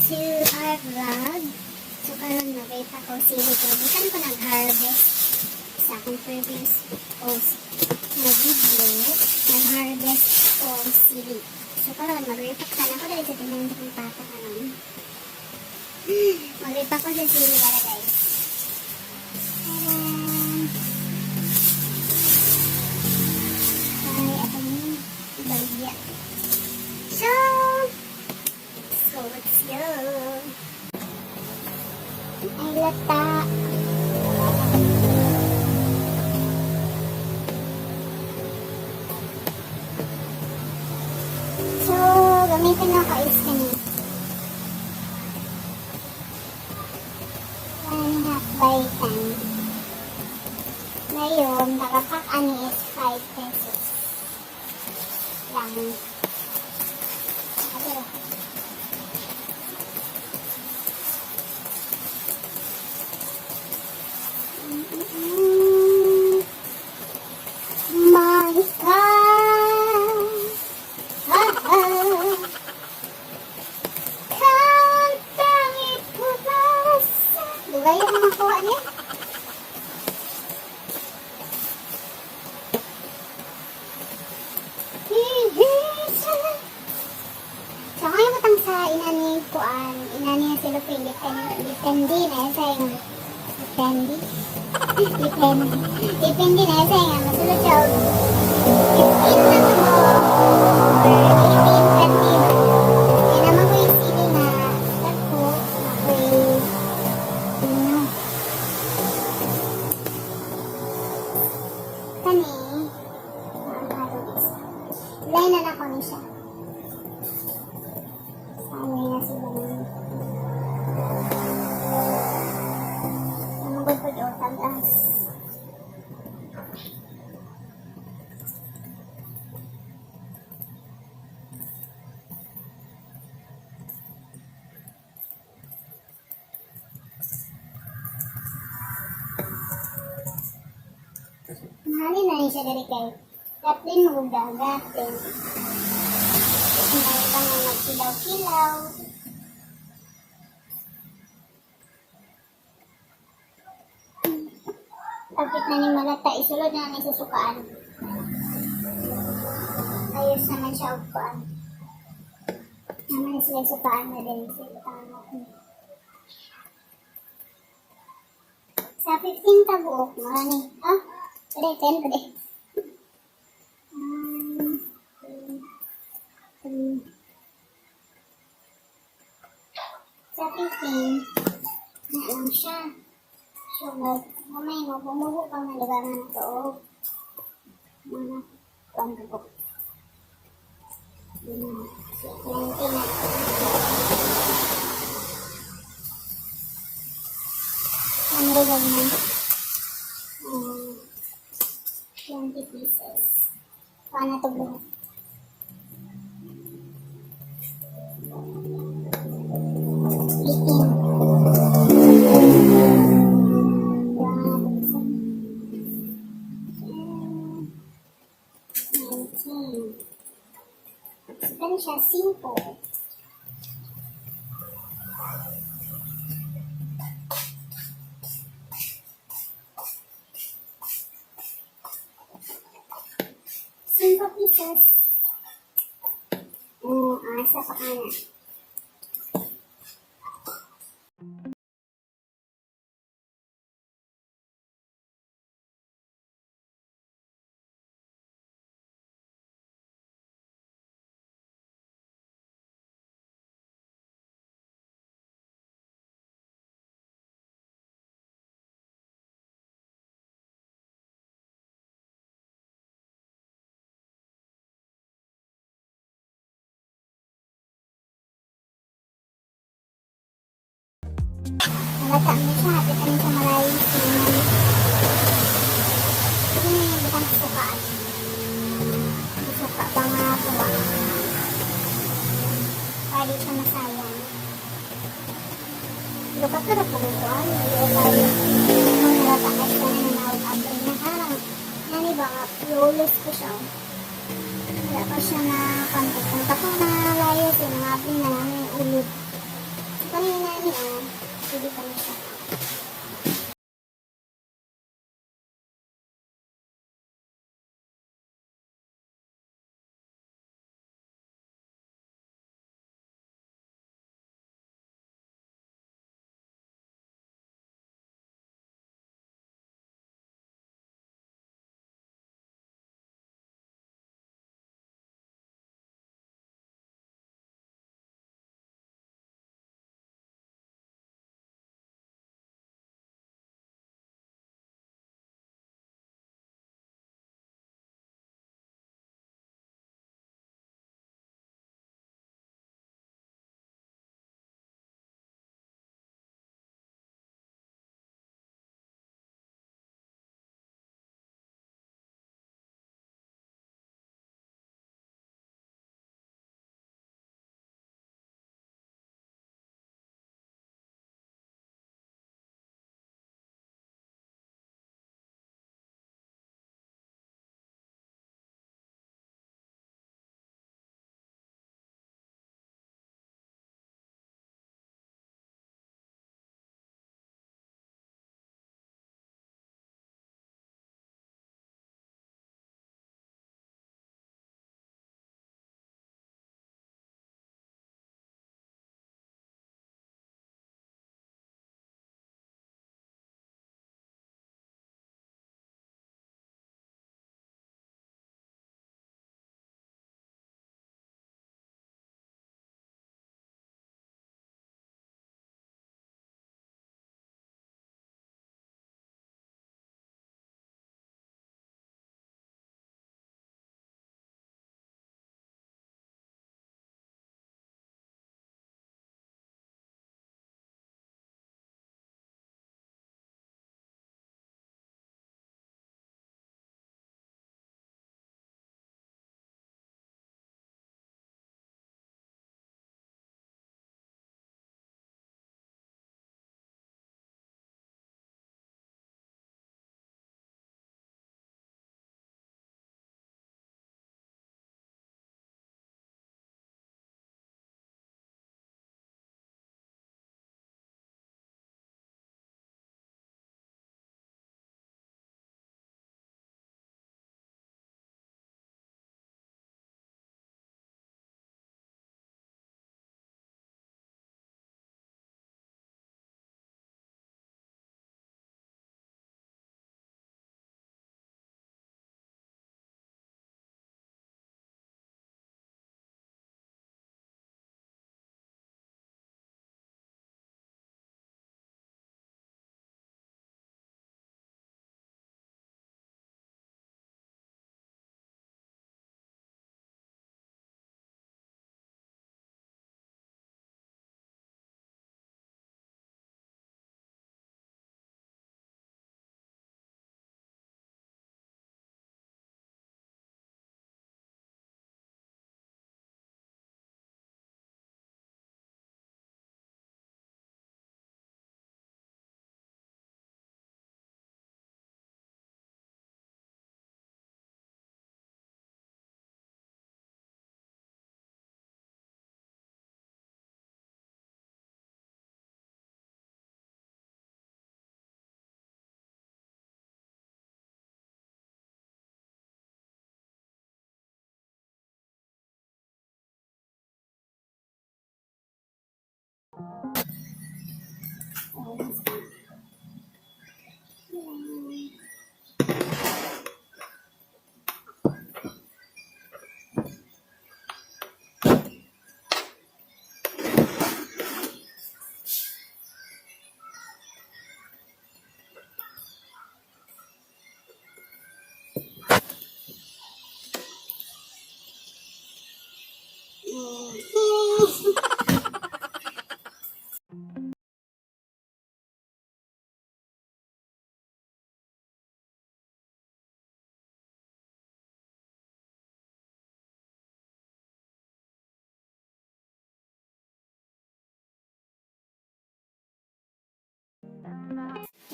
To our vlog. So karon nagaypa ko sili ko. Gikan ko nag-harvest sa akong previous post na video, nag-harvest ko sili. So karon mag-repack sana ko dahil sa tingnan kong papa karon. Mag-repack ko sa sili para, guys. Tadaan! Ay, atong baligya. So, let's go. Ay, lata. So, gamitin ako is kani. 1.5 by 10. Ngayon, nakapak ani is 5 pesos lang. Nakatira. My God. Ah, ah. Kantang ipurasa. Dugay ang makuha niya. Hihisa. So, ngayon butang sa inani kuan, inani na sila pili, depende na sa yung depende. Depende. Depende na sa nga masulod siya og 15 na mo or 18, 20 ba. Kaya naman ko yung sili na dagko, na ko'y ano. Kani, ang harong isa. Line na nako ni siya. Sanay na sila ng namugod po yung tag-as. Mahalin na rin siya dali kay Kaplin mo dagat din. May pang magkilaw-kilaw. Kapit na ni Malata, isulod na ni sa sukaan. Ayos naman siya og kuan. Naman sila sukaan na din sila tama. Sa 15 tabuok, marami. Ah, pwede, 10 pwede. 1, 2, 3. Sa 15, na lang siya. So, mamay mo, bumuho pa nga lugar na ito. Mga kuan ko. Lima. So, 20 na. Ang lugar na. 20 pieces. Paano ito buhok? 18. One, two, 19. So, kani siya, simple. 5 pieces. Asa pa ka na. Nalata mo siya, hapit na siya malayong sinan. Hindi na yung butang sukaan. Suka pa nga kuha. Para di siya masayang. Lukat ko na po kung kuhan. Hindi tayo. Kung nalata ka siya na nawag abri na karang. Nani ba nga, flawless ko siya. Wala pa siya na konti. Kung tako na layo, sinangabli na namin yung ulod. Ready pa na siya.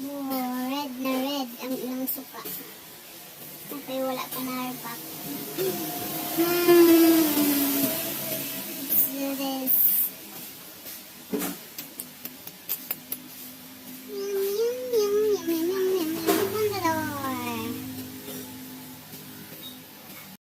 Oh, red na red ang ilang suka. Okay, wala pa na pack.